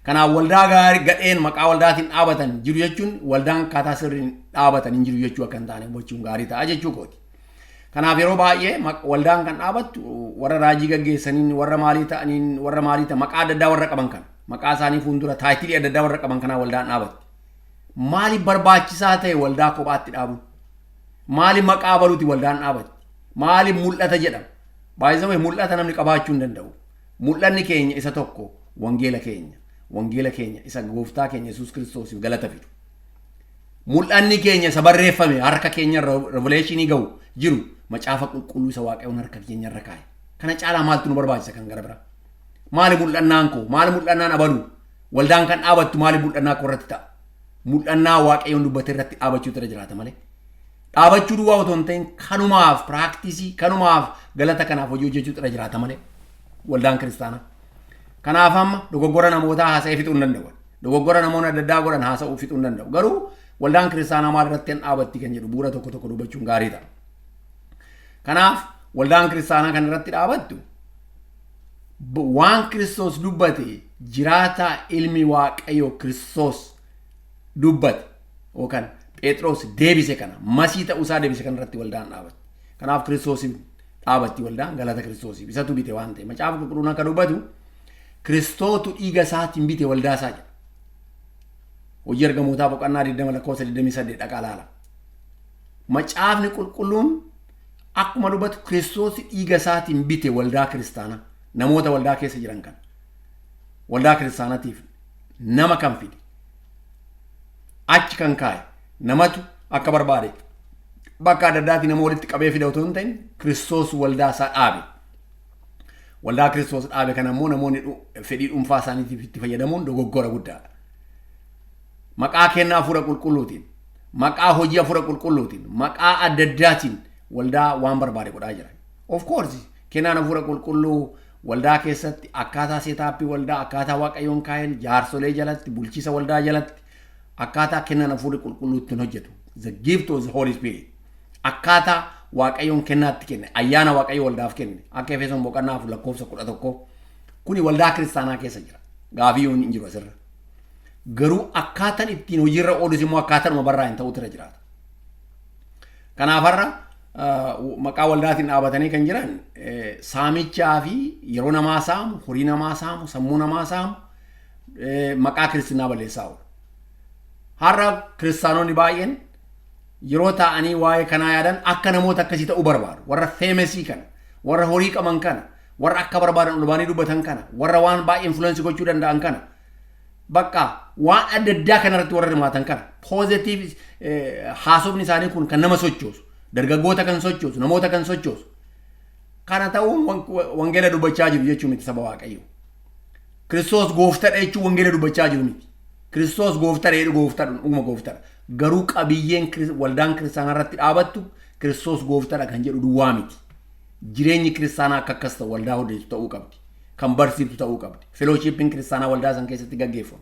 Kanaaf waldaa gaarii gadheen maqaa waldaatiin dhaabatan jiru jechuun waldaan akkaataa sirriin dhaabatan hin jiru jechuu akka hin taane hubachuun gaarii ta'a jechuu kooti. Kanaaf yeroo baay'ee waldaan kan dhaabattu warra raajii gaggeessaniin, warra maalii ta'aniin, warra maalii ta'an, maqaa adda addaa warra qaban kana, maqaa isaanii fuuldura title adda addaa warra qaban kanaa waldaan dhaabatti. Maali barbaachisaa ta'e waldaa kophaatti dhaabuun? Maali maqaa baluuti waldaan dhaabatti? Maali mul'ata jedhama? Baay'isame mul'ata namni qabaachuu hin danda'u. Mul'anni keenya isa tokko, wangeela keenya. Wangeela keenya isa gooftaa keenya Yesuus Kiristoosiif galata fidu. Mul'anni keenya isa barreeffame harka keenya revelation ga'u jiru, macaafa qulqulluu isa Waaqayyoon harka keenya irra kaa'e. Kana caalaa maaltu nu barbaachisa kan gara biraa? Maali mul'annaan koo? Maali mul'annaan abaluu? Waldaan kan dhaabattu maali mul'annaa koo irratti ta'a? Mul'annaa Waaqayyoon dubbate irratti dhaabachuutu irra jiraata malee. Dhaabachuu duwwaa otoo hin ta'in, kanumaaf practice, kanumaaf galata, kanaaf hojii hojjechuutu irra jiraata malee waldaan kiristaanaa. Kanaaf amma dogoggora namootaa haasa'ee fixuu hin danda'u. Dogoggora namoonni adda addaa godhan haasa'uu fixuu hin danda'u. Garuu waldaan kiristaanaa maal irratti hin dhaabatti kan jedhu bu'uura tokko tokko dubbachuun gaarii ta'a. Kanaaf waldaan kiristaanaa kan irratti dhaabattu waan Kiristoos dubbate, jiraataa ilmi Waaqayyoo Kiristoos dubbate yookaan Phexros deebise kana, masii ta'uusaa deebise kana irratti waldaan dhaabatti. Kanaaf Kiristoosiif dhaabatti waldaan, galata Kiristoosiif, isatu bite waan ta'e. Macaafa qulqulluun akka dubbatu Kiristootu dhiiga isaatiin bite waldaa isaa jedha. Hojii Ergamootaa boqonnaa 20 lakkoofsa 28 dhaqaa laala. Macaafni qulqulluun akkuma dubbatu Kiristoos dhiiga isaatiin bite waldaa kiristaanaa, namoota waldaa keessa jiran kana. Waldaa kiristaanatiif nama kan fide, achi kan kaa'e, namatu akka barbaade bakka adda addaatii nama walitti qabee fide otoo hin ta'in, Kiristoos waldaa isaa dhaabe. Waldaa Kiristoos dhaabe kana immoo namoonni fedhii dhuunfaa isaaniitiif itti fayyadamuun dogoggora guddaadha. Maqaa kennaa hafuura qulqulluutiin, maqaa hojii hafuura qulqulluutiin, maqaa adda addaatiin waldaa waan barbaade godhaa jira. Of course, kennaan hafuura qulqulluu waldaa keessatti akkaataa setup waldaa, akkaataa Waaqayyoon kaa'een, jaarsolee jalatti, bulchiisa waldaa jalatti, akkaataa kennaan hafuurri qulqulluu ittiin hojjetu. The gift of the Holy Spirit. Akkaataa Waaqayyoon kennaatti kenne, ayyaana Waaqayyo waldaaf kenne, akka Efesoon boqonnaa 4 lakkoofsa 11, kuni waldaa kiristaanaa keessa jira. Gaafii hin jiru asirra. Garuu akkaataan ittiin hojiirra oolus immoo akkaataadhuma barraa hin ta'utu irra jiraata. Kanaaf har'a maqaa waldaatiin dhaabatanii kan jiran saamichaa fi yeroo namaa saamu, horii namaa saamu, sammuu namaa saamu, maqaa kiristinnaa balleessaa oolu. Har'a kiristaanonni baay'een yeroo taa'anii waa'ee kanaa yaadan akka namoota akkasii ta'uu barbaadu. Warra famous kana, warra horii qaban kana, warra akka barbaadan ol baanii dubbatan kana, warra waan baay'ee influence gochuu danda'an kana. Bakka waan adda addaa kanarratti warra hirmaatan kana, positive haasofni isaanii kun kan nama sochoosu, dargaggoota kan sochoosu, namoota kan sochoosu. Kana ta'uun wangeela dubbachaa jiru jechuu miti, saba Waaqayyo. Kiristoos gooftadha jechuun wangeela dubbachaa jiru miti. Kiristoos gooftadha jedhu, gooftadha, dhuguma gooftadha. Garuu qabiyyeen waldaan kiristaanaa irratti dhaabattu Kiristoos gooftadha kan jedhu duwwaa miti. Jireenyi kiristaanaa akka akkas ta'u waldaa hojjetu ta'uu qabdi. Kan barsiiftu ta'uu qabdi. Fellowshippiin kiristaanaa waldaa san keessatti gaggeeffamu.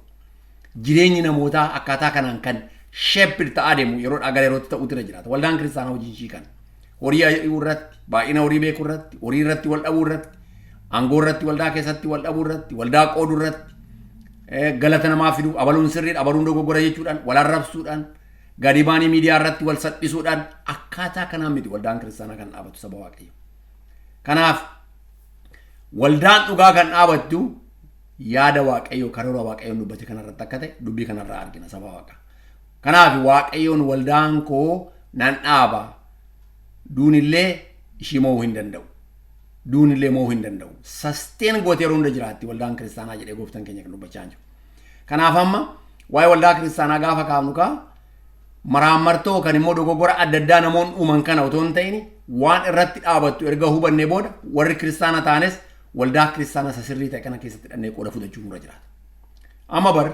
Jireenyi namootaa akkaataa kanaan kan shaped ta'aa deemu yeroo gara yerootti ta'uutu irra jiraata. Waldaan kiristaanaa hojii ishii kana. Horii irratti, baay'ina horii beekuu irratti, horii irratti wal dhabuu irratti, aangoo irratti waldaa keessatti wal dhabuu irratti, waldaa qooduu irratti, galata namaa fiduu, abaluun sirriidha, abaluun dogoggora jechuudhaan, wal arrabsuudhaan, gadi baanii miidiyaa irratti wal salphisuudhaan, akkaataa kanaan miti waldaan kiristaanaa kan dhaabatu, saba Waaqayyo. Kanaaf waldaan dhugaa kan dhaabattu yaada Waaqayyo, karoora Waaqayyoon dubbate kanarratti akka ta'e dubbii kanarraa argina, saba Waaqa. Kanaaf Waaqayyoon "Waldaan koo nan dhaaba, duunillee ishii mo'uu hin danda'u. Duunillee mo'uu hin danda'u. Sustain gootee yeroo hunda jiraatti waldaan kiristaanaa" jedhee gooftaan keenya kan dubbachaa jiru. Kanaaf amma waa'ee waldaa kiristaanaa gaafa kaafnu kaa maraammartoo kan immoo dogoggora adda addaa namoonni uuman kana otoo hin ta'in, waan irratti dhaabattu erga hubannee booda, warri kiristaana taanes waldaa kiristaanaa isa sirrii ta'e kana keessatti dhannee qooda fudhachuu nurra jiraata. Amma bar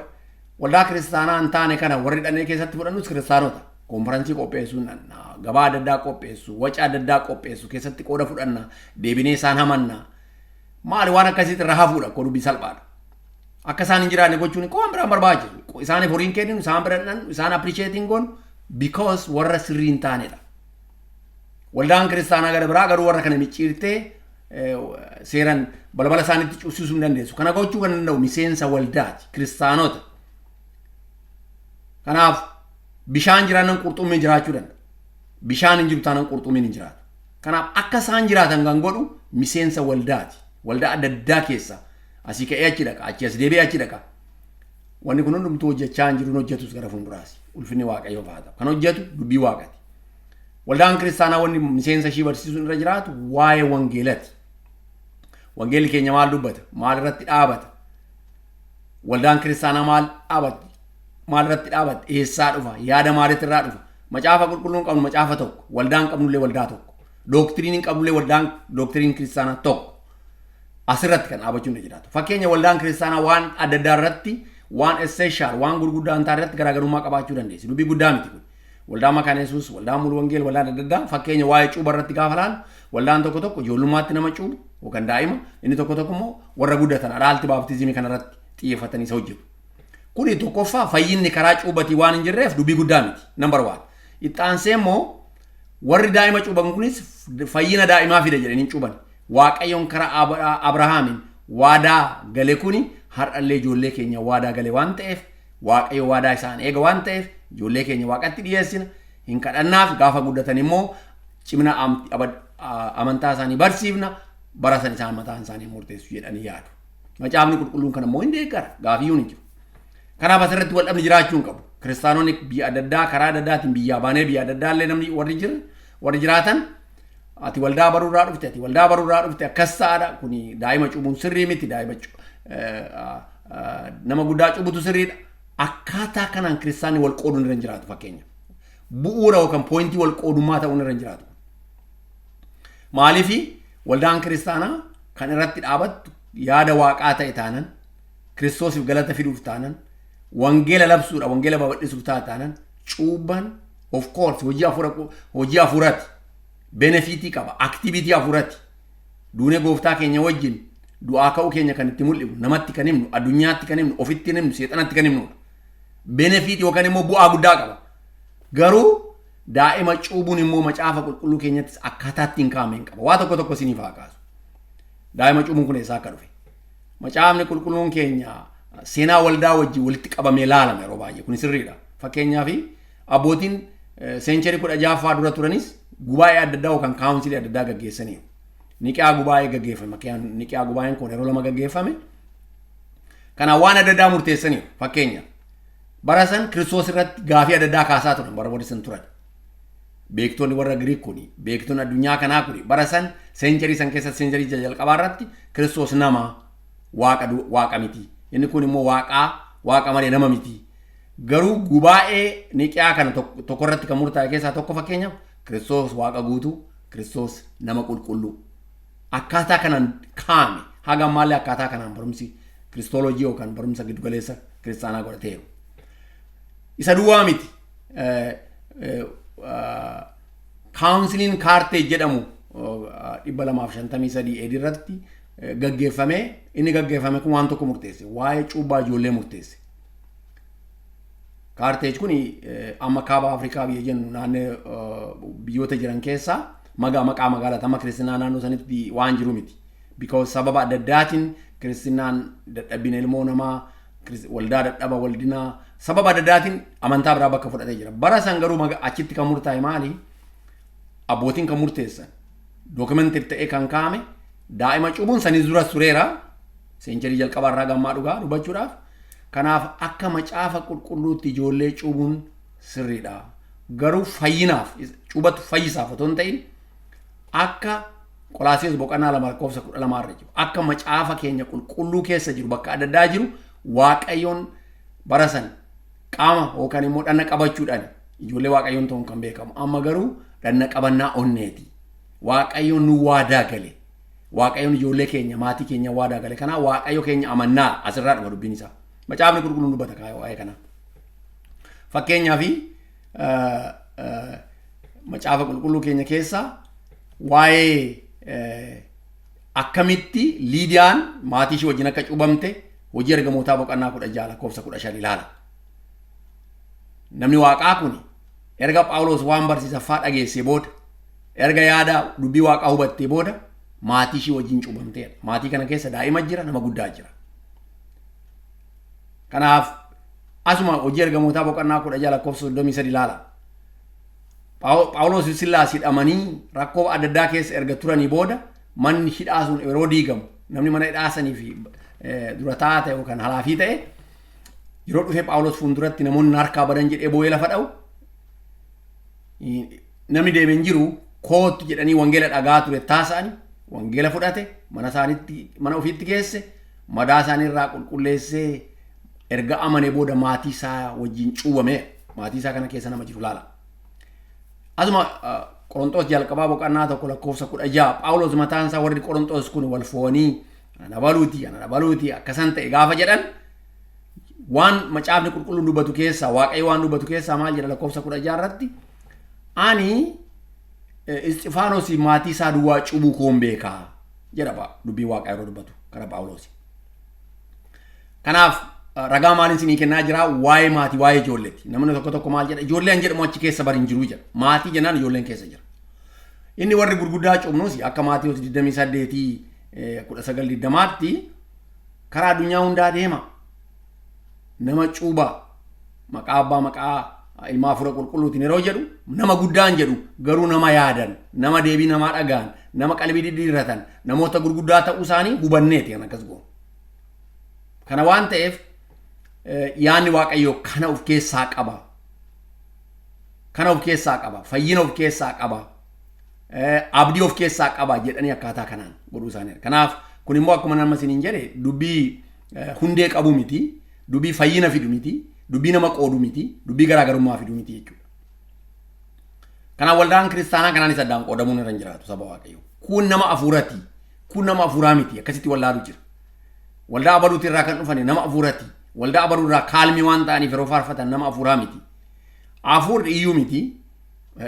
waldaa kiristaanaa hin taane kana warri dhannee keessatti fudhannus kiristaanota. Conference qopheessuu dhanna, gabaa adda addaa qopheessuu, waca adda addaa qopheessuu keessatti qooda fudhanna, deebinee isaan hamanna. Maali waan akkasiitti irra hafuudha koo dubbii salphaadha. Akka isaan hin jiraanne gochuun waan biraan barbaachisu. Isaaniif horiin kenninu, isaan bira dhannu, isaan appreciating goonu because warra sirrii hin taanedha. Waldaan kiristaanaa gara biraa garuu warra kana micciirtee seeran balbala isaaniitti cufsiisuu hin dandeessu. Kana gochuu kan danda'u miseensa waldaati, kiristaanota. Kanaaf bishaan jiraannan qurxummiin jiraachuu danda'a. Bishaan hin jiru taanaan qurxummiin hin jiraatu. Kanaaf akka isaan jiraatan kan godhu miseensa waldaati. Waldaa adda addaa keessa asii ka'ee achi dhaqa, achi as deebi'ee achi dhaqa. Wanni kun hundumtuu hojjechaa hin jiru, hojjetus gara fuulduraasi. Ulfinni Waaqayyoof haa ta'u. Kan hojjetu dubbii Waaqati. Waldaan kiristaanaa wanni miseensa ishii barsiisuun irra jiraatu waa'ee wangeelati. Wangeelli keenya maal dubbata? Maal irratti dhaabata? Waldaan kiristaanaa maal dhaabatti? Maal irratti dhaabata? Eessaa dhufa? Yaada maaliitti irraa dhufa? Macaafa qulqulluun qabnu macaafa tokko. Waldaan qabnullee waldaa tokko. Dooktiriiniin qabnullee waldaan dooktiriin kiristaanaa tokko. Asirratti kan dhaabachuun irra jiraatu. Fakkeenya, waldaan kiristaanaa waan adda addaa irratti, waan essential, waan gurguddaa hin taane irratti garaagarummaa qabaachuu dandeessi. Dubbii guddaa miti kun. Waldaan Makaana Yesuus, waldaan Mulu Wangeel, waldaan adda addaa, fakkeenya waa'ee cuuba irratti gaafa laalu, waldaan tokko tokko ijoollummaatti nama cuubu yookaan daa'ima, inni tokko tokko immoo warra guddatan adult baptism kana irratti xiyyeeffatanii isa hojjetu. Kuni tokkoffaa fayyinni karaa cuubatii waan hin jirreef dubbii guddaa miti. Number one. Itti immoo warri daa'ima cuuban kunis fayyina daa'imaa fida jedhanii cuuban. Waaqayyoon karaa Abrahaamiin waadaa gale kuni har'allee ijoollee keenya waadaa gale waan ta'eef, Waaqayyo waadaa isaan eega waan ta'eef, ijoollee keenya Waaqatti dhiyeessina, hin kadhannaaf. Gaafa guddatan immoo cimina amantaa isaanii barsiifna, bara san isaan mataan isaanii murteessu jedhanii yaadu. Macaafni qulqulluun kana immoo hin deeggara, gaafiyyuun hin jiru. Kanaaf asirratti wal dhabni jiraachuu hin qabu. Kiristaanonni biyya adda addaa karaa adda addaatiin biyyaa baanee biyya adda addaa illee namni warri jiran, warri jiraatan, ati waldaa baruurraa dhufte, ati waldaa baruurraa dhufte, akkas ta'aadha, kuni daa'ima cuubuun sirrii miti, daa'ima nama guddaa cuubutu sirriidha. Akkaataa kanaan kiristaanni wal qooduun irra hin jiraatu fakkeenya. Bu'uura yookaan point wal qoodummaa ta'uun irra hin jiraatu. Maaliifi waldaan kiristaanaa kan irratti dhaabattu yaada Waaqaa ta'e taanan, Kiristoosiif galata fiduuf taanan, wangeela labsuudha, wangeela babal'isuuf taanan, cuubbaan of course hojii hafuura, hojii hafuurati, benefit qaba, activity hafuurati. Duunee gooftaa keenya wajjin du'aa ka'uu keenya kan itti mul'ifnu, namatti kan himnu, addunyaatti kan himnu, ofitti kan himnu, seexanatti kan himnudha. Benefit yookaan immoo bu'aa guddaa qaba. Garuu daa'ima cuubuun immoo macaafa qulqulluu keenyattis akkaataa ittiin kaa'ame hin qaba. Waa tokko tokko isiniif haa kaasu. Daa'ima cuubuun kun eessaa akka dhufe? Macaafni qulqulluun keenya seenaa waldaa wajjin walitti qabamee laalama yeroo baay'ee. Kun sirriidha. Fakkeenyaaf, abbootiin century 16ffaa dura turanis gubaa'ee adda addaa yookaan council adda addaa gaggeessaniiru. Niqiyaa gubaa'ee gaggeeffame. Niqiyaa gubaa'een kun yeroo lama gaggeeffame. Kanaaf waan adda addaa murteessaniiru. Fakkeenya, bara san Kiristoos irratti gaafii adda addaa kaasaa turan bara warri san turan. Beektonni warra Giriik kuni, beektonni addunyaa kanaa kuni, bara san century san keessa, century jalqabaa irratti, Kiristoos nama, Waaqa, Waaqa miti. Inni kun immoo Waaqaa, Waaqa malee nama miti. Garuu gubaa'ee Niqiyaa kana tokko irratti kan murtaa'e keessaa tokko, fakkeenyaaf, Kiristoos Waaqa guutuu, Kiristoos nama qulqulluu. Akkaataa kanaan kaa'ame. Haga ammaallee akkaataa kanaan barumsi Christology yookaan barumsa giddugaleessa kiristaanaa godhateeru. Isa duwwaa miti. Counciliin Kaarteej jedhamu 253 AD irratti gaggeeffame. Inni gaggeeffame kun waan tokko murteesse. Waa'ee cuubbaa ijoollee murteesse. Kaarteej kun amma kaaba Afrikaa biyya jennu naannoo biyyoota jiran keessaa maqaa magaalaa. Amma kiristinaa naannoo sanitti waan jiru miti. Because sababa adda addaatiin kiristinaan dadhabina ilmoo namaa, waldaa dadhaba, waldinaa sababa adda addaatiin amantaa biraa bakka fudhatee jira. Bara san garuu achitti kan murtaa'e maali? Abbootiin kan murteessan document ta'ee kan kaa'ame, daa'ima cuubuun sanis dura tureera. Century jalqabaa irraa gammaa dhugaa dubbachuudhaaf. Kanaaf akka macaafa qulqulluutti ijoollee cuubuun sirriidha. Garuu fayyinaaf cuubatu fayyisaaf otoo hin ta'in, akka Qolaasiis boqonnaa 2 lakkoofsa 12 irra jiru. Akka macaafa keenya qulqulluu keessa jiru, bakka adda addaa jiru, Waaqayyoon bara san qaama yookaan immoo dhanna qabachuudhaan ijoollee Waaqayyoon ta'uun kan beekamu. Amma garuu dhanna qabannaa onneeti. Waaqayyoon nu waadaa gale. Waaqayyoon ijoollee keenya, maatii keenya waadaa gale. Kanaaf Waaqayyo keenya amannaa asirraa dhuma dubbiin isaa. Macaafni qulqulluun dubbata waa'ee kanaa. Fakkeenyaaf, macaafa qulqulluu keenya keessaa waa'ee akkamitti Liidiyaan maatii ishee wajjin akka cuubamte Hojii Ergamootaa boqonnaa 16 lakkoofsa 15 ilaala. Namni Waaqaa kun erga Phaawulos waan barsiisaffaa dhageessee booda, erga yaada dubbii Waaqaa hubattee booda Maatii ishii wajjin cuubamteedha. Maatii kana keessa daa'ima jira, nama guddaa jira. Kanaaf asuma Hojii Ergamootaa boqonnaa 16 lakkoofsa 33 ilaala. Phaawulos fi Sillaas hidhamanii rakkoo adda addaa keessa erga turanii booda, manni hidhaa sun yeroo diigamu, namni mana hidhaa sanii fi dura taa'aa ta'e yookaan halaafii ta'e yeroo dhufee Phaawulos fuulduratti namoonni harkaa badan jedhee boo'ee lafa dha'u, namni deeme hin jiru, koottu jedhanii wangeela dhagaa ture taasa'ani. Wangeela fudhate, mana isaaniitti, mana ofiitti geesse, madaa isaanii irraa qulqulleessee, erga amane booda maatii isaa wajjin cuubame. Maatii isaa kana keessa nama jiru laala. Asuma Qorontoos jalqabaa boqonnaa 1 lakkoofsa 16, Phaawulos mataan isaa warri Qorontoos kun wal fo'anii ana baluuti, ana baluuti akkasan ta'e gaafa jedhan, waan Macaafni Qulqulluun dubbatu keessaa, Waaqayyo waan dubbatu keessaa maal jedha lakkoofsa 16 irratti? Ani Isxifaanos maatii isaa duwwaa cuubuu koon beekaa jedha, dubbii Waaqaa yeroo dubbatu kara Phaawulos. Kanaaf ragaa maaliin isinii kennaa jira? Waa'ee maatii, waa'ee ijoolleeti. Namni tokko tokko maal jedha? Ijoollee an jedhamu achi keessa bari hin jiru jedha. Maatii jennaan ijoolleen keessa jira. Inni warri gurguddaa cuubnus akka Maatiyos 28 19 20tti karaa addunyaa hundaa deema. Nama cuubaa maqaa Abbaa, maqaa Ilmaa, Hafuura Qulqulluutiin yeroo jedhu, nama guddaan jedhu garuu nama yaadan, nama deebii namaa dhagaan, nama qalbii diddiirratan, namoota gurguddaa ta'uu isaanii hubanneeti kan akkas goonu. Kana waan ta'eef yaanni Waaqayyoo kana of keessaa qaba. Kana of keessaa qaba. Fayyina of keessaa qaba. Abdii of keessaa qaba jedhanii akkaataa kanaan godhuu isaanii. Kanaaf kun immoo akkuma nama isiniin jedhe dubbii hundee qabu miti. Dubbii fayyina fidu miti. Dubbii nama qoodu miti. Dubbii garaagarummaa fidu miti jechuudha. Kanaaf waldaan kiristaanaa kanaanis addaan qoodamuun irra hin jiraatu, saba Waaqayyoo. Kun nama afuurati. Kun nama afuuraa miti. Akkasitti wallaalu jira. Waldaa abaluuti irraa kan dhufani nama afuurati. Waldaa abaluu irraa kaalmii waan ta'aniif yeroo faarfatan nama afuuraa miti. Afuurri iyyuu miti.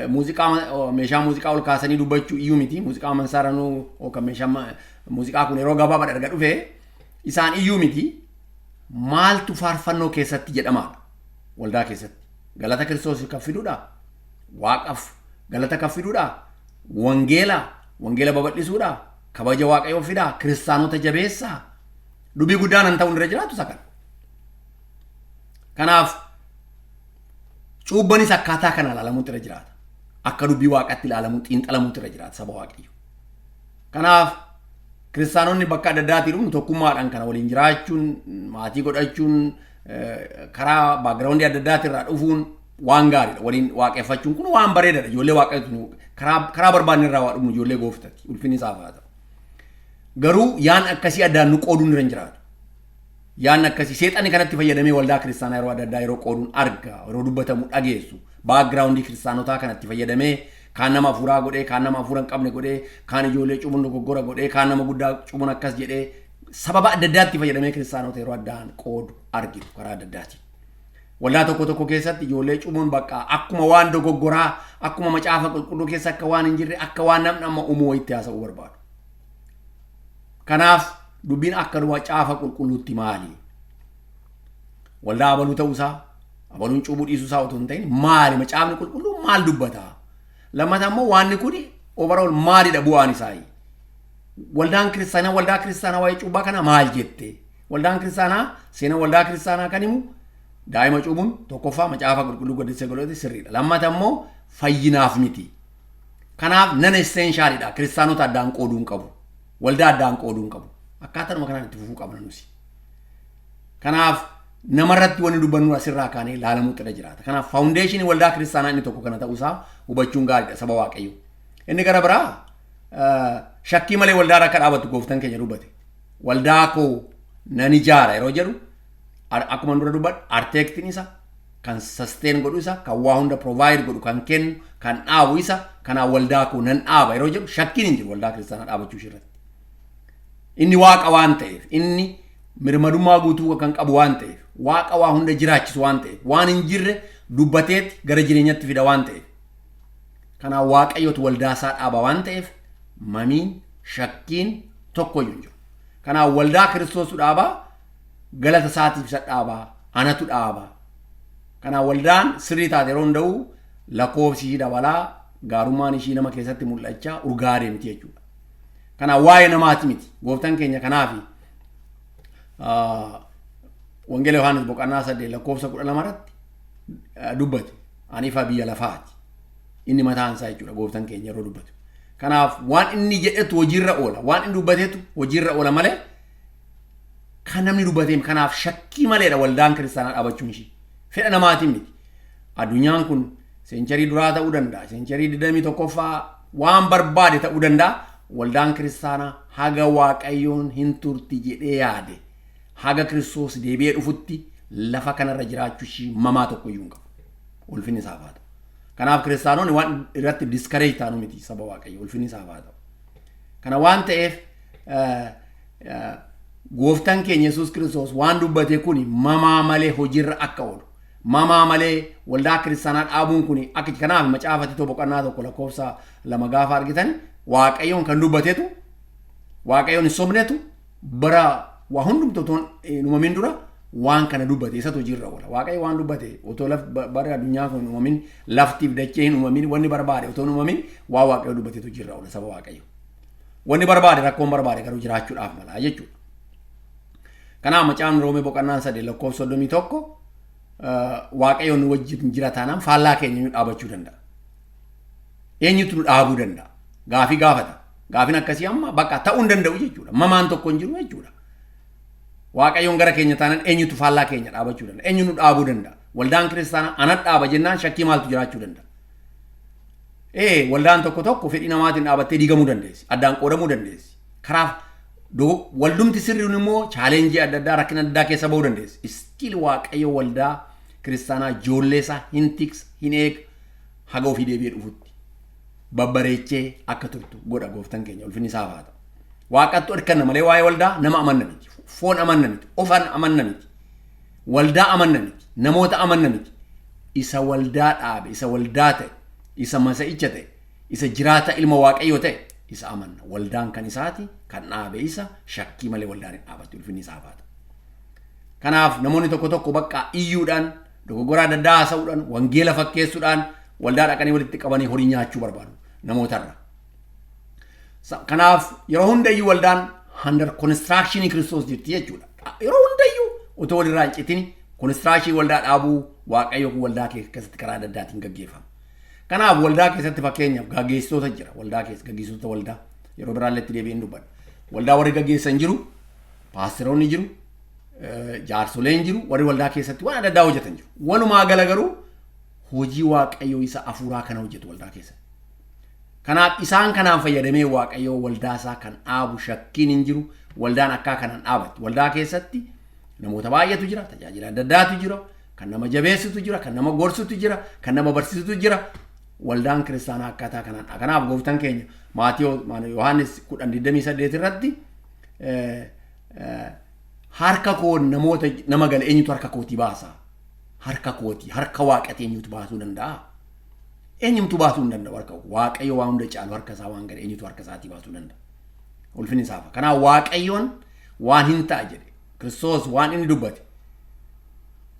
Muuziqaa, meeshaa muuziqaa ol kaasanii dubbachuu iyyuu miti. Muuziqaa mansaaranuu yookaan meeshaa muuziqaa kun yeroo gabaabaadha erga dhufe isaan iyyuu miti. Maaltu faarfannoo keessatti jedhamaadha? Waldaa keessatti. Galata Kiristoosiif kan fiduudha? Waaqaaf galata kan fiduudha? Wangeela, wangeela babal'isuudha? Kabaja Waaqayyoo fidaa? Kiristaanota jabeessaa? Dubbii guddaan an ta'uun irra jiraatu isa kana. Kanaaf cuubbanis akkaataa kana ilaalamuutu irra jiraata. Akka dubbii Waaqaatti ilaalamuu, xiinxalamuutu irra jiraata, saba Waaqayyo. Kanaaf kiristaanonni bakka adda addaatii dhufnu tokkummaadhaan kana waliin jiraachuun, maatii godhachuun, karaa background adda addaatii irraa dhufuun waan gaariidha. Waliin waaqeffachuun kun waan bareedaadha. Ijoollee Waaqayyootu karaa barbaanne irraa waa dhufnu ijoollee Gooftati. Ulfinni isaaf haa ta'u. Garuu yaan akkasii addaan nu qooduun irra hin jiraatu. Yaan akkasii seexanni kanatti fayyadamee waldaa kiristaanaa yeroo adda addaa yeroo qooduun arga, yeroo dubbatamu dhageessu. Background kiristaanotaa kanatti fayyadamee kaan nama hafuuraa godhee, kaan nama hafuura hin qabne godhee, kaan ijoollee cubuun dogoggora godhee, kaan nama guddaa cubuun akkas jedhee, sababa adda addaatti fayyadamee kiristaanota yeroo addaan qoodu argitu karaa adda addaatiin. Waldaa tokko tokko keessatti ijoollee cubuun bakka akkuma waan dogoggoraa, akkuma Macaafa Qulqulluu keessa akka waan hin jirre, akka waan namni amma uumuu wayitti haasa'uu barbaadu. Kanaaf dubbiin akka Macaafa Qulqulluutti maali? Waldaa abaluu ta'uusaa, abaluun cuubuu dhiisuusaa otoo hin ta'in, maali Macaafni Qulqulluu maal dubbata? Lammataa immoo waanni kun overall maalidha bu'aan isaa? Waldaan kiristaanaa, waldaa kiristaanaa waa'ee cuubbaa kana maal jette? Waldaan kiristaanaa, seenaa waldaa kiristaanaa kan himu, daa'ima cuubuun tokkoffaa Macaafa Qulqulluu gaddisa godhate sirriidha. Lammata immoo fayyinaaf miti. Kanaaf non essentialidha. Kiristaanota addaan qooduu hin qabu. Waldaa addaan qooduu hin qabu. Akkaataadhuma kanaan itti fufuu qabna nusi. Kanaaf namarratti wanni dubbannu asirraa kaanee ilaalamuutu irra jiraata. Kanaaf foundation waldaa kiristaanaa inni tokko kana ta'uusaa hubachuun gaariidha, saba Waaqayyo. Inni gara biraa shakkii malee waldaa akka dhaabattu Gooftaan keenya dubbate. Waldaa koo nan ijaara yeroo jedhu, akkuma dura dubbadhu, architectiin isa, kan sustain godhu isa, kan waa hunda provide godhu, kan kennu, kan dhaabu isa. Kanaaf waldaa koo nan dhaaba yeroo jedhu shakkiin hin jiru waldaa kiristaanaa dhaabachuu ishee irratti. Inni Waaqa waan ta'eef, inni mirmadummaa guutuu kan qabu waan ta'eef, Waaqa waa hunda jiraachisu waan ta'eef, waan hin jirre dubbateet gara jireenyatti fida waan ta'eef. Kanaaf Waaqayyotu waldaa isaa dhaaba waan ta'eef mamiin shakkiin tokko iyyuu hin jiru. Kanaaf waldaa Kiristoosu dhaabaa, galata isaatiif isa dhaabaa, anatu dhaabaa. Kanaaf waldaan sirrii taate yeroo hunda'u lakkoofsi ishii dabalaa, gaarummaan ishii nama keessatti mul'achaa urgaa deemti jechuudha. Kanaaf waa'ee namaati miti. Gooftaan keenya kanaaf Wangeela Yohaannis boqonnaa 8 lakkoofsa 12 irratti dubbate. Ani ifa biyya lafaati. Inni mataan isaa jechuudha gooftaan keenya yeroo dubbatu. Kanaaf waan inni jedhetu hojiirra oola. Waan inni dubbatetu hojiirra oola malee kan namni dubbateem. Kanaaf shakkii maleedha waldaan kiristaanaa dhaabachuun ishii. Fedha namaatiin miti. Addunyaan kun century duraa ta'uu danda'a. Century 21ffaa waan barbaade ta'uu danda'a. Waldaan kiristaanaa haga Waaqayyoon hin turti jedhee yaade, haga Kiristoos deebi'ee dhufutti lafa kanarra jiraachuu ishii mamaa tokko iyyuu hin qabu. Ulfinni isaaf haa ta'u. Kanaaf kiristaanonni waan irratti discourage taanu miti, saba Waaqayyo, ulfinni isaaf haa ta'u. Kana waan ta'eef gooftaan keenya Yesuus Kiristoos waan dubbate kun mamaa malee hojiirra akka oolu. Mamaa malee waldaa kiristaanaa dhaabuun kun akka kanaaf Macaafa Titoo boqonnaa 1 lakkoofsa 2 gaafa argitan, Waaqayyoon kan dubbatetu, Waaqayyoon hin sobnetu, bara waa hundumtu otoo hin uumamin dura waan kana dubbate, isatu hojiirra oola. Waaqayyo waan dubbate otoo bara addunyaa kun hin uumamin, laftiif dachee hin uumamin, wanni barbaade otoo hin uumamin, waan Waaqayyo dubbatetu hojiirra oola, saba Waaqayyo. Wanni barbaade, rakkoon barbaade garuu jiraachuudhaaf mala jechuudha. Kanaaf Macaafni Roomee boqonnaan 3 lakkoofsa 31, Waaqayyo nu wajjin jira taanaan faallaa keenya nu dhaabachuu danda'a? Eenyutu nu dhaabuu danda'a? Gaafii gaafata. Gaafiin akkasii amma bakka ta'uu hin danda'u jechuudha. Mamaan tokko hin jiru jechuudha. Waaqayyoon gara keenya taanaan eenyutu faallaa keenya dhaabachuu danda'a? Eenyu nu dhaabuu danda'a? Waldaan kiristaanaa ana dhaaba jennaan shakkii maaltu jiraachuu danda'a? Ee, waldaan tokko tokko fedhii namaatiin dhaabattee diigamuu dandeessi. Addaan qoodamuu dandeessi. Karaaf waldumti sirriin immoo challenge adda addaa, rakkina adda addaa keessa ba'uu dandeessi. Still Waaqayyo waldaa kiristaanaa, ijoollee isaa hin tiksa, hin eega, haga ofii deebi'ee dhufutti. Babbareechee akka turtu godha gooftaan keenya, ulfinni isaaf haa ta'u. Waaqattu hirkanna malee waa'ee waldaa nama amanna miti. Foon amanna miti. Ofan amanna miti. Waldaa amanna miti. Namoota amanna miti. Isa waldaa dhaabe, isa waldaa ta'e, isa masa'icha ta'e, isa jiraata ilma Waaqayyoo ta'e, isa amanna. Waldaan kan isaati, kan dhaabe isa, shakkii malee waldaan hin dhaabatti, ulfinni isaaf haa ta'u. Kanaaf namoonni tokko tokko bakka iyyuudhaan, dogoggora adda addaa haasa'uudhaan, wangeela fakkeessuudhaan waldaa dhaqanii walitti qabanii horii nyaachuu barbaadu namootarra. Kanaaf yeroo hundayyuu waldaan under construction Kiristoos jirti jechuudha. Yeroo hundayyuu otoo walirraa hin citin construction waldaa dhaabuu Waaqayyo kun waldaa keessatti karaa adda addaatiin gaggeeffama. Kanaaf waldaa keessatti fakkeenyaaf gaggeessitoota jira. Waldaa keessa gaggeessitoota waldaa yeroo biraallee itti deebi'een dubbadha. Waldaa warri gaggeessan jiru, paasteroonni jiru, jaarsoleen jiru, warri waldaa keessatti waan adda addaa hojjetan jiru. Walumaa gala garuu hojii Waaqayyoo isa afuuraa kana hojjetu waldaa keessatti. Kanaaf isaan kanaan fayyadamee Waaqayyoo waldaa isaa kan dhaabu shakkiin hin jiru. Waldaan akkaa kanaan dhaabatti. Waldaa keessatti namoota baay'eetu jira, tajaajila adda addaatu jira, kan nama jabeessutu jira, kan nama gorsutu jira, kan nama barsiisutu jira. Waldaan kiristaanaa akkaataa kanaan. Kanaaf gooftaan keenya Maatiyoo Yohaannis 10:28 irratti, harka koo namoota nama gale eenyutu harka kootii baasa? Harka kootii, harka Waaqati eenyutu baasuu danda'a? Eenyumtu baasuu hin danda'u harka koo. Waaqayyo waan hunda caalu harka isaa waan gale eenyutu harka isaatii baasuu danda'a? Ulfinni isaaf. Kanaaf Waaqayyoon waan hin ta'a jedhe. Kiristoos waan inni dubbate.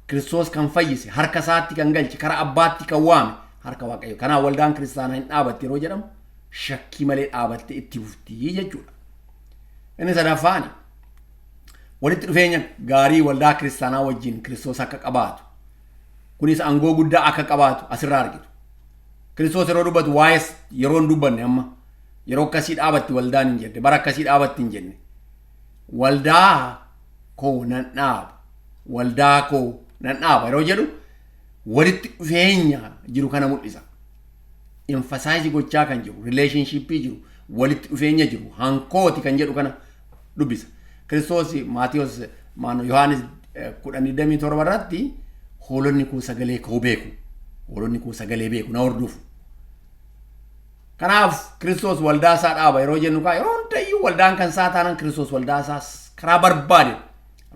Kiristoos kan fayyise, harka isaatti kan galche, karaa abbaatti kan waame harka Waaqayyo. Kanaaf waldaan kiristaanaa hin dhaabatti yeroo jedhamu shakkii malee dhaabatte itti fufti jechuudha. Inni sadaffaan walitti dhufeenya gaarii waldaa kiristaanaa wajjin Kiristoos akka qabaatu. Kunis aangoo guddaa akka qabaatu asirraa argitu. Kiristoos yeroo dubbatu waa'ee yeroo hin dubbanne, amma yeroo akkasii dhaabatti waldaan hin jenne, bara akkasii dhaabatti hin jenne. Waldaa koo nan dhaaba, waldaa koo nan dhaaba yeroo jedhu walitti dhufeenya jiru kana mul'isa. Emphasize gochaa kan jiru, relationship jiru, walitti dhufeenya jiru, hankooti kan jedhu kana dubbisa. Kiristoos Maatiyos maano Yohaanis 10:27 irratti, hoolonni koo sagalee koo beeku. Hoolonni koo sagalee beeku, na hordofu. Kanaaf Kiristoos waldaa isaa dhaaba yeroo jennu kaa yeroo hundayyuu waldaan kan isaa taanaan Kiristoos waldaa isaa karaa barbaade,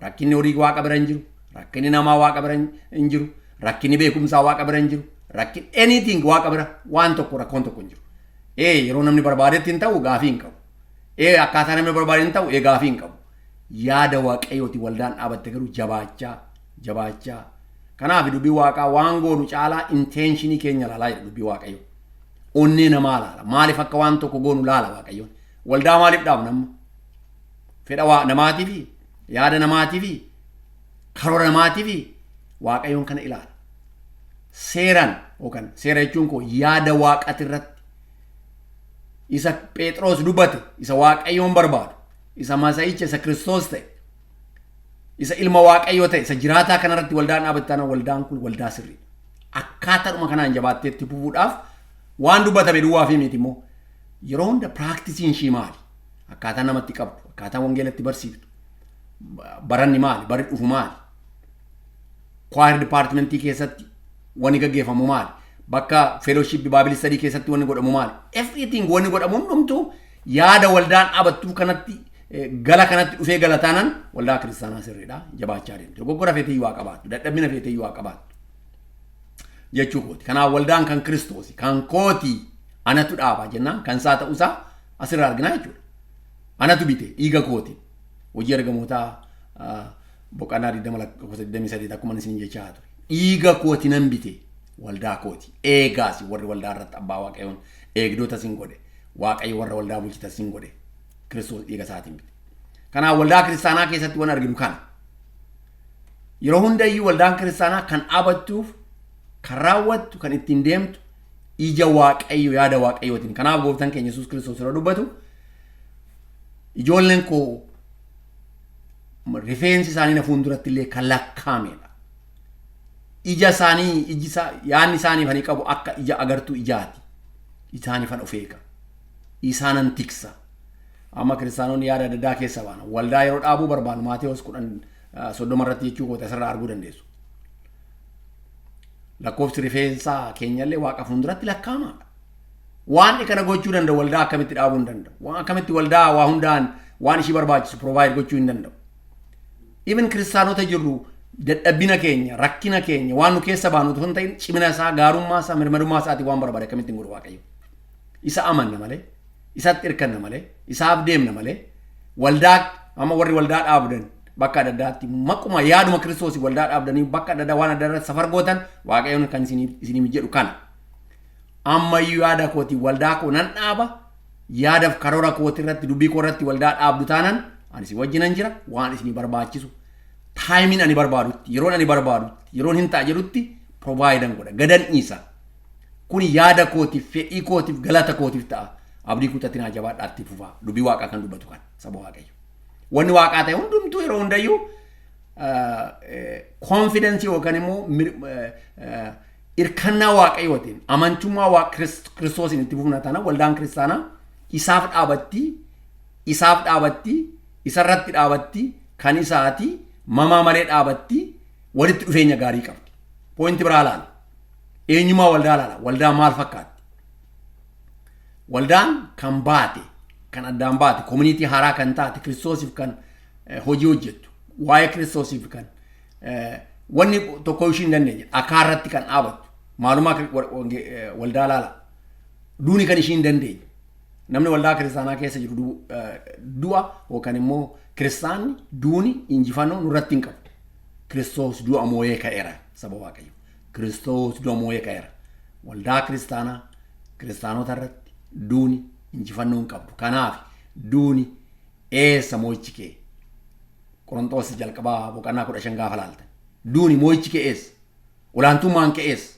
rakkinni horii Waaqa bira hin jiru, rakkinni namaa Waaqa bira hin jiru, rakkinni beekumsaa Waaqa bira hin jiru, rakkin anything Waaqa bira waan tokko rakkoon tokko hin jiru. Ee, yeroo namni barbaadetti hin ta'u, gaafii hin qabu. Ee, akkaataa namni barbaade hin ta'u, ee, gaafii hin qabu. Yaada Waaqayyooti waldaan dhaabatte garuu jabaachaa jabaachaa. Kanaaf dubbii Waaqaa waan goonu caalaa intention keenya ilaalaa jira dubbii Waaqayyoo. Onnee namaa laala. Maaliif akka waan tokko goonu laala Waaqayyoon. Waldaa maaliif dhaabna amma? Fedha waa namaatii fi yaada namaatii fi karoora namaatii fi Waaqayyoon kana ilaala. Seeraan yookaan seera jechuun koo yaada Waaqati irratti isa Phexros dubbate, isa Waaqayyoon barbaadu, isa Masa'icha, isa Kiristoos ta'e, isa ilma Waaqayyoo ta'e, isa jiraataa kanarratti waldaan dhaabatte, waldaan kun waldaa sirriidha. Akkaataadhuma kanaan jabaattee itti fufuudhaaf waan dubbatame duwwaa fi miti immoo yeroo hunda practiceiin ishii maali? Akkaataa namatti qabdu, akkaataa wangeelatti barsiiftu, baranni maali? Barri dhufu maali? Choir departmentii keessatti wanni gaggeeffamu maali? Bakka fellowship Bible study keessatti wanni godhamu maali? Everything wanni godhamu hundumtuu yaada waldaan dhaabattuu kanatti gala kanatti dhufee galataanan waldaa kiristaanaa sirriidha, jabaachaa deemti. Dogoggora feeteyyuu haa qabaattu, dadhabina feeteyyuu haa qabaattu jechuu kooti. Kanaaf waldaan kan Kiristoosi, kan kooti, anatu dhaaba jennaan kan isaa ta'uusaa asirraa arginaa jechuudha. Anatu bite dhiiga kooti. Hojii Ergamootaa boqonnaa 20 lakkoofsa 23 akkuma isin jechaa ture. Dhiiga kooti nan bite waldaa kooti. Eegaasi warri waldaa irratti abbaa Waaqayyoon eegdota sin godhe. Waaqayyo warra waldaa bulchita sin godhe. Kiristoos dhiiga isaatiin bite. Kanaaf waldaa kiristaanaa keessatti waan arginu kana. Yeroo hundayyuu waldaan kiristaanaa kan dhaabattuuf, kan raawwattu, kan ittiin deemtu ija Waaqayyo, yaada Waaqayyootiin. Kanaaf gooftaan keenya Yesuus Kiristoos yeroo dubbatu, ijoolleen koo rifeensi isaanii na fuulduratti illee kan lakkaa'amedha. Ija isaanii, iji isaa, yaadni isaaniif ani qabu akka ija agartuu ijaati. Isaaniifan of eega. Isaanan tiksa. Amma kiristaanonni yaada adda addaa keessa baana. Waldaa yeroo dhaabuu barbaannu Maatewos 10:30 irratti jechuu koota asirraa arguu dandeessu. Lakkoofsi rifeensaa keenyallee Waaqa fuulduratti lakkaa'amaadha. Waan kana gochuu danda'u waldaa akkamitti dhaabuu hin danda'u? Waan akkamitti waldaa waa hundaan waan ishii barbaachisu provide gochuu hin danda'u? Even kiristaanota jirru dadhabina keenya, rakkina keenya, waan nu keessa baanu otoo hin ta'in cimina isaa, gaarummaa isaa, mirmadummaa isaatiin waan barbaade akkamitti hin godhu Waaqayyo? Isa amanna malee, isatti hirkanna malee, isaaf deemna malee, waldaa amma warri waldaa dhaabdan bakka adda addaatti maquma yaaduma Kiristoosii waldaa dhaabdanii bakka adda addaa waan adda addaa safar gootan, Waaqayyoon kan isiniif jedhu kana. Ammayyuu yaada kooti waldaa koo nan dhaaba, yaadaaf karoora kooti irratti, dubbii koo irratti waldaa dhaabdu taanan ani si wajjinan jira. Waan isinii barbaachisu timeiin ani barbaadutti, yeroon ani barbaadutti, yeroon hin ta'a jedhutti providean godha, gadan dhiisa. Kun yaada kootiif, fedhii kootiif, galata kootiif ta'a. Abdii kutatinaa, jabaadhaatti fufaa. Dubbii Waaqaa kan dubbatu kan saba Waaqayyo. Wanni Waaqaa ta'e hundumtuu yeroo hundayyuu confidenceii yookaan immoo hirkannaa Waaqayyootiin, amantummaa Kiristoosiin itti fufna taana waldaan kiristaanaa isaaf dhaabatti, isaaf dhaabatti, isarratti dhaabatti, kan isaati mamaa malee dhaabatti, walitti dhufeenya gaarii qabdi. Pointi biraa laala. Eenyummaa waldaa laala. Waldaa maal fakkaatti? Waldaan kan baate, kan addaan baate, community haaraa kan taate, Kiristoosiif kan hojii hojjettu, waa'ee Kiristoosiif kan wanni tokko ishii hin dandeenye, dhakaa irratti kan dhaabattu, maalummaa waldaa laala. Duuni kan ishii hin dandeenye. Namni waldaa kiristaanaa keessa jiru du'a yookaan immoo kiristaanni duuni injifannoo nurratti hin qabu. Kiristoos du'a moo'ee ka'eera, saba Waaqayyo. Kiristoos du'a moo'ee ka'eera. Waldaa kiristaanaa, kiristaanota irratti duuni injifannoo hin qabdu. Kanaaf duuni eessa moo'ichi kee? Qorontoos jalqabaa boqonnaa 15 gaafa laaltan. Duuni moo'ichi kee eessa? Olaantummaan kee eessa?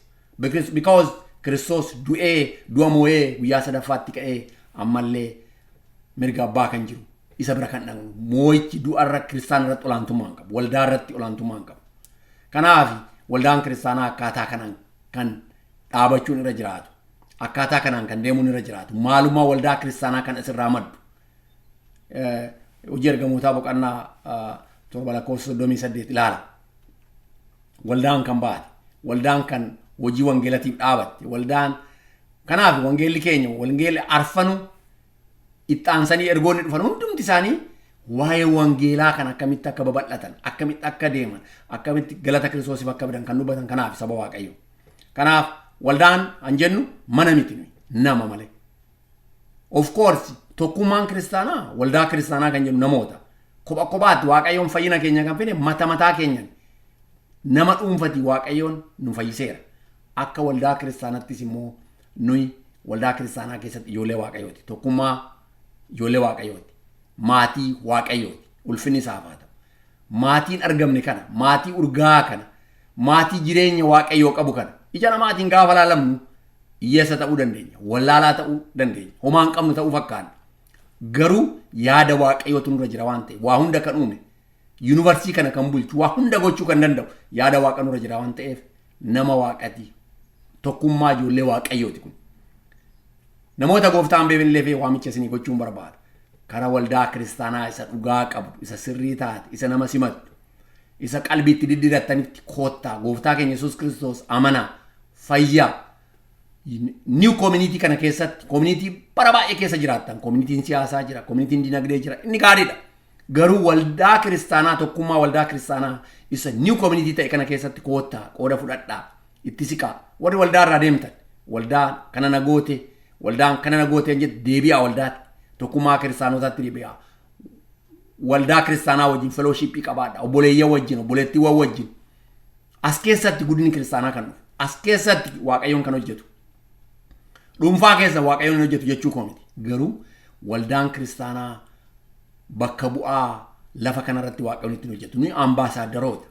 Because Kiristoos du'ee, du'a moo'ee, guyyaa sadaffaatti ka'ee ammallee mirga abbaa kan jiru, isa bira kan dhaqnu, moo'ichi du'arra kiristaana irratti olaantummaa hin qabu. Waldaa irratti olaantummaa hin qabu. Kanaaf waldaan kiristaanaa akkaataa kanaan kan dhaabachuun irra jiraatu. Akkaataa kanaan kan deemuun irra jiraatu. Maalummaa waldaa kiristaanaa kan asirraa maddu. Hojii Ergamootaa boqonnaa 7 lakkoofsa 38 ilaala. Waldaan kan baate, waldaan kan hojii wangeelatiif dhaabatte, waldaan kanaaf wangeelli keenya, wangeelli arfanu itti aansanii ergoonni dhufan hundumti isaanii waa'ee wangeelaa kan akkamitti akka babal'atan, akkamitti akka deeman, akkamitti galata Kiristoosiif akka fidan kan dubbatan kanaaf, saba Waaqayyo. Kanaaf waldaan an jennu mana miti, nuyi nama malee. Of course tokkummaan kiristaanaa, waldaa kiristaanaa kan jennu namoota. Kopha kophaatti Waaqayyoon fayyina keenya kan fide mata mataa keenyan nama dhuunfati Waaqayyoon nu fayyiseera. Akka waldaa kiristaanattis immoo nuyi waldaa kiristaanaa keessatti ijoollee Waaqayyooti. Tokkummaa Ijoollee Waaqayyooti. Maatii Waaqayyooti. Ulfinni isaaf haa ta'u. Maatiin argamne kana, maatii urgaa kana, maatii jireenya Waaqayyoo qabu kana ija namaatiin gaafa laalamnu hiyyeessa ta'uu dandeenya, wallaalaa ta'uu dandeenya, homaa hin qabnu ta'uu fakkaanna. Garuu yaada Waaqayyootu nurra jira waan ta'eef, waa hunda kan uume, yuunivarsii kana kan bulchu, waa hunda gochuu kan danda'u yaada Waaqa nurra jira waan ta'eef nama Waaqati, tokkummaa ijoollee Waaqayyooti kun. Namoota gooftaan beebillee fi waamicha isinii gochuun barbaada. Karaa waldaa kiristaanaa isa dhugaa qabdu, isa sirrii taate, isa nama simattu, isa qalbiitti diddiirattanitti koottaa. Gooftaa keenya Yesuus Kiristoos amanaa, fayyaa. New community kana keessatti, community bara baay'ee keessa jiraattan, communityin siyaasaa jira, communityin dinagdee jira, inni gaariidha. Garuu waldaa kiristaanaa, tokkummaa waldaa kiristaanaa isa new community ta'e kana keessatti koottaa, qooda fudhadhaa, itti siqaa. Warri waldaa irraa deemtan, waldaa kana na goote, waldaan kana na goote jette, deebi'aa waldaatti, tokkummaa kiristaanotaatti deebi'aa. Waldaa kiristaanaa wajjin fellowshipii qabaadha. Obboleeyyan wajjin, obboleettiiwwan wajjin. As keessatti guddinni kiristaanaa kan dhufu. As keessatti Waaqayyoon kan hojjetu. Dhuunfaa keessa Waaqayyoon hin hojjetu jechuu koo miti. Garuu waldaan kiristaanaa bakka bu'aa lafa kanarratti Waaqayyoon ittiin hojjetu. Nuyi ambaasaadaroota.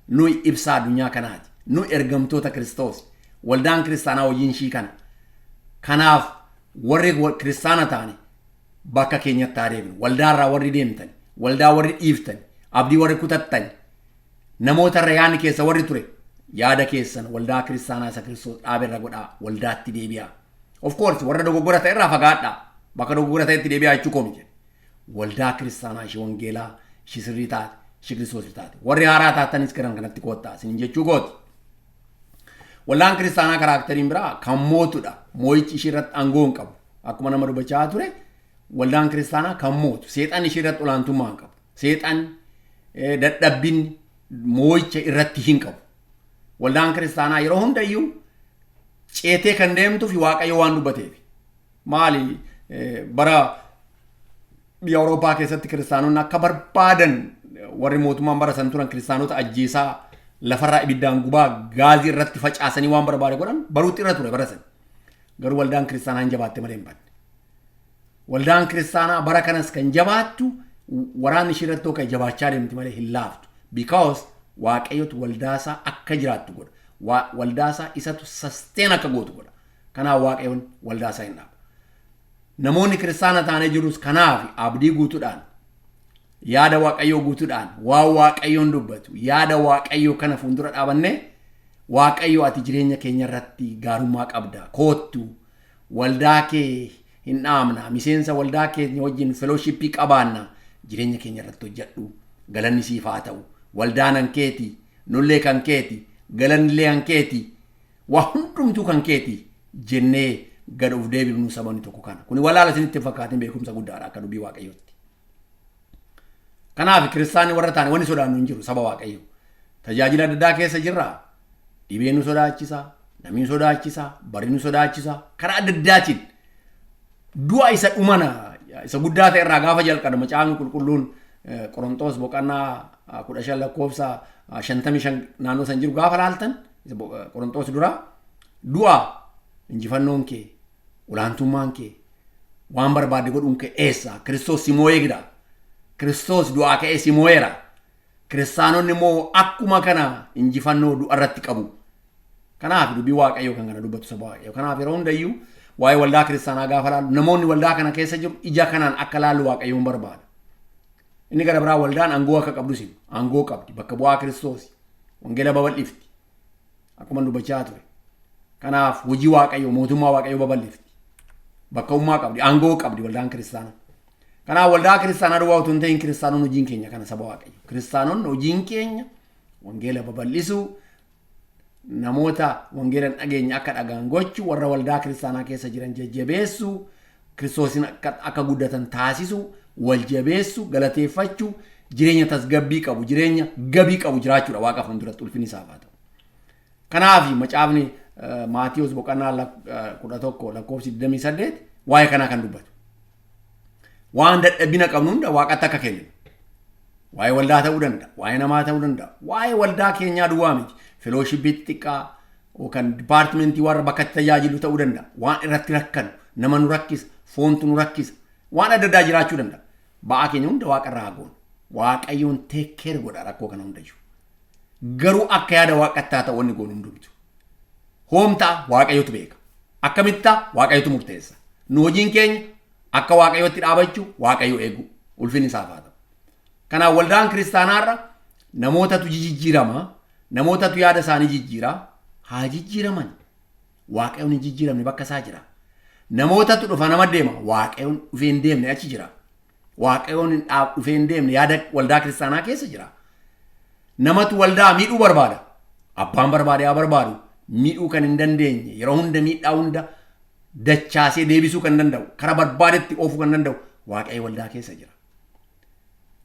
Nuyi ibsaa addunyaa kanaati. Nuyi ergamtoota Kiristoos. Waldaan kiristaanaa hojiin ishii kana. Kanaaf warri kiristaana ta'ani bakka keenyatti haa deebinu. Waldaarraa warri deemtan, waldaa warri dhiiftan, abdii warri kutattan, namootarra yaadni keessa warri ture, yaada keessan waldaa kiristaanaa isa Kiristoos dhaabe irra godhaa, waldaatti deebi'aa. Of course, warra dogoggora ta'e irraa fagaadhaa. Bakka dogoggora ta'etti deebi'aa jechuu koo miti. Waldaa kiristaanaa ishee wangeelaa, ishee sirrii taate, ishee Kiristoos taate. Warri haaraa taatanis garan kanatti koottaa isiniin jechuu kooti. Waldaan kiristaanaa characteriin biraa kan mootudha. Moo'ichi ishee irratti aangoo hin qabu. Akkuma nama dubbachaa ture, waldaan kiristaanaa kan mootu. Seexan ishee irratti olaantummaa hin qabu. Seexan, dadhabbinni moo'icha irratti hin qabu. Waldaan kiristaanaa yeroo hundayyuu ceetee kan deemtuu fi Waaqayyo waan dubbateef. Maali, bara biyya Awurooppaa keessatti kiristaanonni akka barbaadan warri mootummaan bara san turan kiristaanota ajjeesaa, lafarraa ibiddaan gubaa, gaazii irratti facaasanii waan barbaade godhan baruutti irra ture bara san. Garuu waldaan kiristaanaa hin jabaatte malee hin badne. Waldaan kiristaanaa bara kanas kan jabaattu waraanni ishee irratti kan jabaachaa deemti malee hin laaftu. Because Waaqayyotu waldaasaa akka jiraattu godha. Waldaasaa isatu sustain akka gootu godha. Kanaaf Waaqayyoon waldaasaa hin dhaabu. Namoonni kiristaana taanee jirus kanaaf abdii guutuudhaan, yaada Waaqayyoo guutuudhaan, waan Waaqayyoon dubbatu, yaada Waaqayyoo kana fuuldura dhaabannee, Waaqayyo, ati jireenya keenya irratti gaarummaa qabda, koottu waldaa kee hin dhaamna, miseensa waldaa keenya wajjin fellowshipii qabaanna, jireenya keenya irratti hojjedhu, galanni siif haa ta'u, waldaan kan keeti, nullee kan keeti, galannillee kan keeti, waa hundumtuu kan keeti jennee gad of deebifnu sababni tokko kana. Kuni walaala isinitti hin fakkaatin, beekumsa guddaadha akka dubbii Waaqayyootti. Kanaaf kiristaanni warra taane wanni sodaannu hin jiru, saba Waaqayyo. Tajaajila adda addaa keessa jirra. Dhibeen nu sodaachisa, namni nu sodaachisa, barri nu sodaachisa. Karaa adda addaatiin du'a isa dhumana isa guddaa ta'e irraa gaafa jalqabu, Macaafni Qulqulluun Qorontoos boqonnaa 15 lakkoofsa 55 naannoo san jiru gaafa laaltan, Qorontoos dura, du'a, injifannoon kee, olaantummaan kee, waan barbaadde godhuun kee eessa? Kiristoos si moo'ee jira. Kiristoos du'aa ka'ee si moo'eera. Kiristaanonni immoo akkuma kana injifannoo du'a irratti qabu. Kanaaf dubbii Waaqayyoo kan kana dubbatu, saba Waaqayyoo. Kanaaf yeroo hundayyuu waa'ee waldaa kiristaanaa gaafa laallu, namoonni waldaa kana keessa jiru ija kanaan akka laallu Waaqayyoon barbaada. Inni gara biraa waldaan aangoo akka qabdus himu. Aangoo qabdi, bakka bu'aa Kiristoos. Wangeela babal'ifti. Akkuma dubbachaa ture. Kanaaf hojii Waaqayyoo, mootummaa Waaqayyoo babal'ifti. Bakka ummaa qabdi, aangoo qabdi waldaan kiristaanaa. Kanaaf waldaa kiristaanaa duwwaa utuu hin ta'in kiristaanonni hojiin keenya kana, saba Waaqayyo. Kiristaanonni hojiin keenya wangeela babal'isuu, namoota wangeela hin dhageenye akka dhagaan gochuu, warra waldaa kiristaanaa keessa jiran jajjabeessuu, Kiristoosin akka guddatan taasisuu, wal jabeessuu, galateeffachuu, jireenya tasgabbii qabu, jireenya gabii qabu jiraachuudha Waaqa fuulduratti, ulfinni isaaf haa ta'u. Kanaaf macaafni Maatiyus boqonnaa 11 lakkoofsi 28 waa'ee kanaa kan dubbatu. Waan dadhabina qabnu hunda Waaqatti akka kenninu. Waa'ee waldaa ta'uu danda'a, waa'ee namaa ta'uu danda'a, waa'ee waldaa keenyaa duwwaa miti. Fellowshipii xixiqqaa yookaan departmentii warra bakka itti tajaajilu ta'uu danda'a. Waan irratti rakkanu, nama nu rakkisa, foontu nu rakkisa. Waan adda addaa jiraachuu danda'a. Ba'aa keenya hunda waaqarraa haa goonu. Waaqayyoon take care godha rakkoo kana hundayyuu. Garuu akka yaada waaqatti haa ta'u wanni goonu hundumtu. Hoomtaa Waaqayyotu beeka. Akkamitti ta'a? Waaqayyotu murteessa. Nu hojiin keenya akka Waaqayyotti dhaabachuu, Waaqayyo eegu. Ulfinni isaaf haa ta'u. Kanaaf waldaan kiristaanaarra namootatu jijjiirama, namootatu yaada isaanii jijjiira, haa jijjiiraman. Waaqayyoon hin jijjiiramne bakka isaa jira. Namootatu dhufa, nama deema, Waaqayyoon dhufee hin deemne achi jira. Waaqayyoon hin dhufee hin deemne yaada waldaa kiristaanaa keessa jira. Namatu waldaa miidhuu barbaada. Abbaan barbaade haa barbaadu. Miidhuu kan hin dandeenye, yeroo hunda miidhaa hunda dachaasee deebisuu kan danda'u, karaa barbaadetti oofuu kan danda'u Waaqayyo waldaa keessa jira.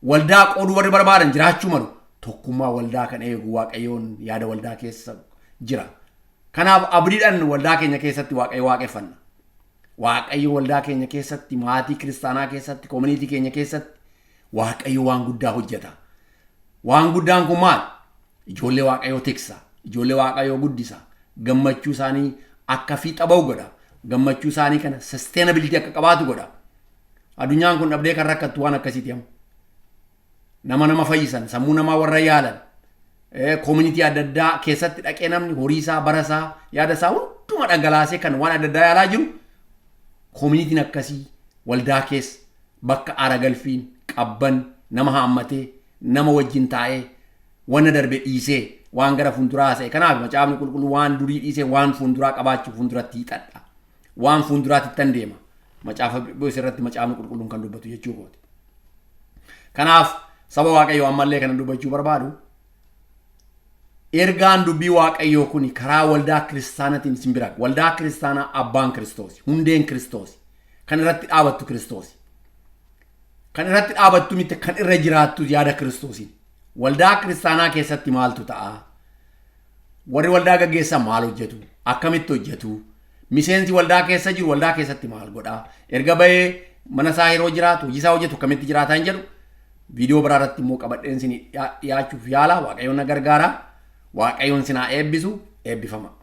Waldaa qooduu warri barbaadan jiraachuu malu. Tokkummaa waldaa kan eegu Waaqayyoon yaada waldaa keessa jira. Kanaaf abdiidhaan waldaa keenya keessatti Waaqayyo waaqeffanna. Waaqayyo waldaa keenya keessatti, maatii kiristaanaa keessatti, community keenya keessatti Waaqayyo waan guddaa hojjeta. Waan guddaan kun maal? Ijoollee Waaqayyoo tiksa. Ijoollee Waaqayyoo guddisa. Gammachuu isaanii akka fiixa ba'u godha. Gammachuu isaanii kana sustainability akka qabaatu godha. Addunyaan kun dhabdee kan rakkattu waan akkasiiti amma. Nama fayyisan, sammuu namaa warra yaalan, community adda addaa keessatti dhaqee namni horii isaa, bara isaa, yaada isaa hunduma dhangalaasee kan waan adda addaa yaalaa jiru, communityn akkasii waldaa keessa bakka aara galfiin qabban, nama haammatee, nama wajjin taa'ee, wanna darbe dhiisee waan gara fuulduraa haasa'e. Kanaaf Macaafni Qulqulluu waan durii dhiisee waan fuulduraa qabaachuu fuulduratti hiixadha. Waan fuulduraatti ittan deema. Macaafa irratti Macaafni Qulqulluun kan dubbatu jechuu kooti. Kanaaf saba Waaqayyoo, ammallee kana dubbachuu barbaadu, ergaan dubbii Waaqayyoo kun karaa waldaa kiristaanaatiin isin bira. Waldaa kiristaanaa abbaan Kiristoos, hundeen Kiristoos, kan irratti dhaabattu Kiristoos. Kan irratti dhaabattu miti, kan irra jiraattu yaada Kiristoosiin. Waldaa kiristaanaa keessatti maaltu ta'a? Warri waldaa gaggeessan maal hojjetu? Akkamitti hojjetu? Miseensi waldaa keessa jiru waldaa keessatti maal godhaa? Erga bahee mana isaa yeroo jiraatu, hojii isaa hojjetu, akkamitti jiraataa hin jedhu viidiyoo biraa irratti immoo qabadheen isin dhiyaachuuf yaala. Waaqayyoon na gargaara. Waaqayyoon isin haa eebbisu. Eebbifama.